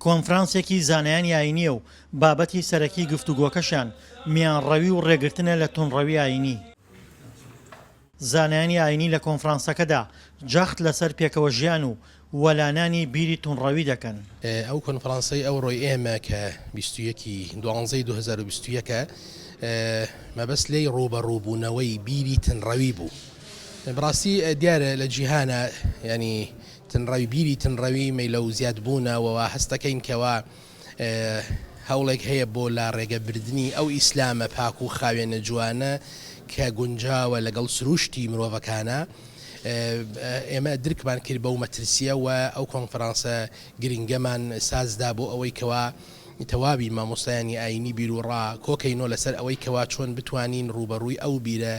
کۆنفرانسێکی زانایانی ئایینییە و بابەتی سەرەکی گفتوگۆکەشیان میانڕەوی و ڕێگرتنە لە توندڕەوی ئایینی. زانایانی ئایینی لە کۆنفرانسەکەدا جەخت لەسەر پێکەوەژیان و وەلانانی بیری توندڕەوی دەکەن. ئەو کۆنفرانسەی ئەوڕۆی ئێمە کە 21 ی دوانزەی 2021 ە مەبەست لێی ڕووبەڕووبوونەوەی بیری تنڕەوی بوو. بەڕاستی دیارە لە جیهانا یانی تنڕەوی بیری تنڕەوی مەیلە و زیاد بوونە و وا هەست دەکەین کەوا هەوڵێک هەیە بۆ لاڕێگە بردنی ئەو ئیسلامە پاک و خاوێنە جوانە کە گونجاوە لەگەڵ سروشتی مرۆڤەکانا. ئێمە درکمان کرد بەو مەترسییە و ئەو کۆنفرانسە گرنگەمان سازدا بۆ ئەوەی کەوا تەواوی مامۆستایانی ئایینی بیروڕا کۆکەینۆ لەسەر ئەوەی کەوا چۆن بتوانین ڕووبەڕووی ئەو بیرە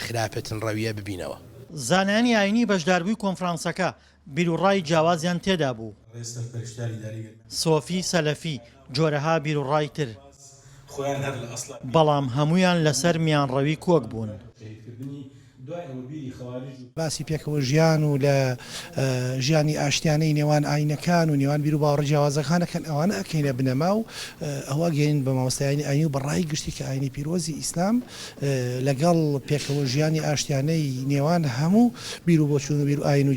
خراپە تنڕەویە ببینەوە. زانایانی ئایینی بەشداربووی کۆنفرانسەکە بیروڕای جیاوازیان تێدا بوو. سۆفی، سەلەفی، جۆرەها بیروڕای تر. بەڵام هەموویان لەسەر میانڕەوی کۆک بوون. باسی پێکەوە ژیان و لە ژیانی ئاشتیانەی نێوان ئاینەکان و نێوان بیروباوەڕە جیاوازەکان ئەکەن ئەوانە ئەکەینە بنەما و ئەوە ئەگەیەنین بە مامۆستایانی ئاینی و بە ڕای گشتی کە ئاینی پیرۆزی ئیسلام لەگەڵ پێکەوە ژیانی ئاشتیانەی نێوان هەموو بیروبۆچوون و بیرو ئاین و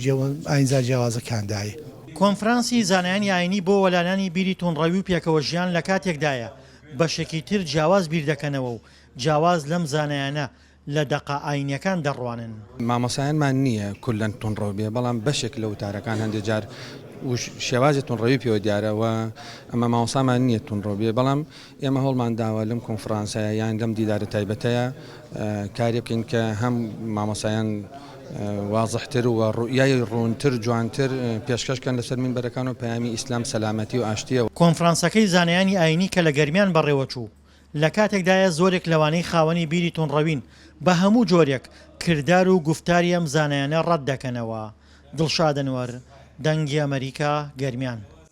ئاینزا جیاوازەکاندایە. کۆنفرانسی زانایانی ئاینی بۆ وەلانانی بیری توندڕەوی و پێکەوە ژیان لە کاتێکدایە بەشێکی تر جیاواز بیردەکەنەوە و جیاواز لەم زانایانە لە دەقە ئاینیەکان دەڕوانن. مامۆستایانمان نییە کولەن توندڕەو بێ، بەڵام بەشێک لە وتارەکان هەندێ جار شێوازی توندڕەوی پێوە دیارە و ئەمە مامۆستامان نییە توندڕەو بێ، بەڵام ئێمە هەوڵمان داوە لەم کۆنفرانسەیە یان لەم دیدارە تایبەتەیە کارێ بکەین کە هەم مامۆستایان وازحتر و ڕوئیای ڕوونتر جوانتر پێشکەش کەن لەسەر مینبەرەکان و پەیامی ئیسلام سەلامەتی و ئاشتییە. کۆنفرانسەکەی زانایانی ئاینی کە لە گەرمیان بەڕێوەچوو، لە کاتێکدایە زۆرێک لەوانەی خاوەنی بیری توندڕەوین بە هەموو جۆرێک کردار و گوفتاری ئەم زانایانە ڕەت دەکەنەوە. دڵشاد ئەنوەر، دەنگی ئەمەریکا، گەرمیان.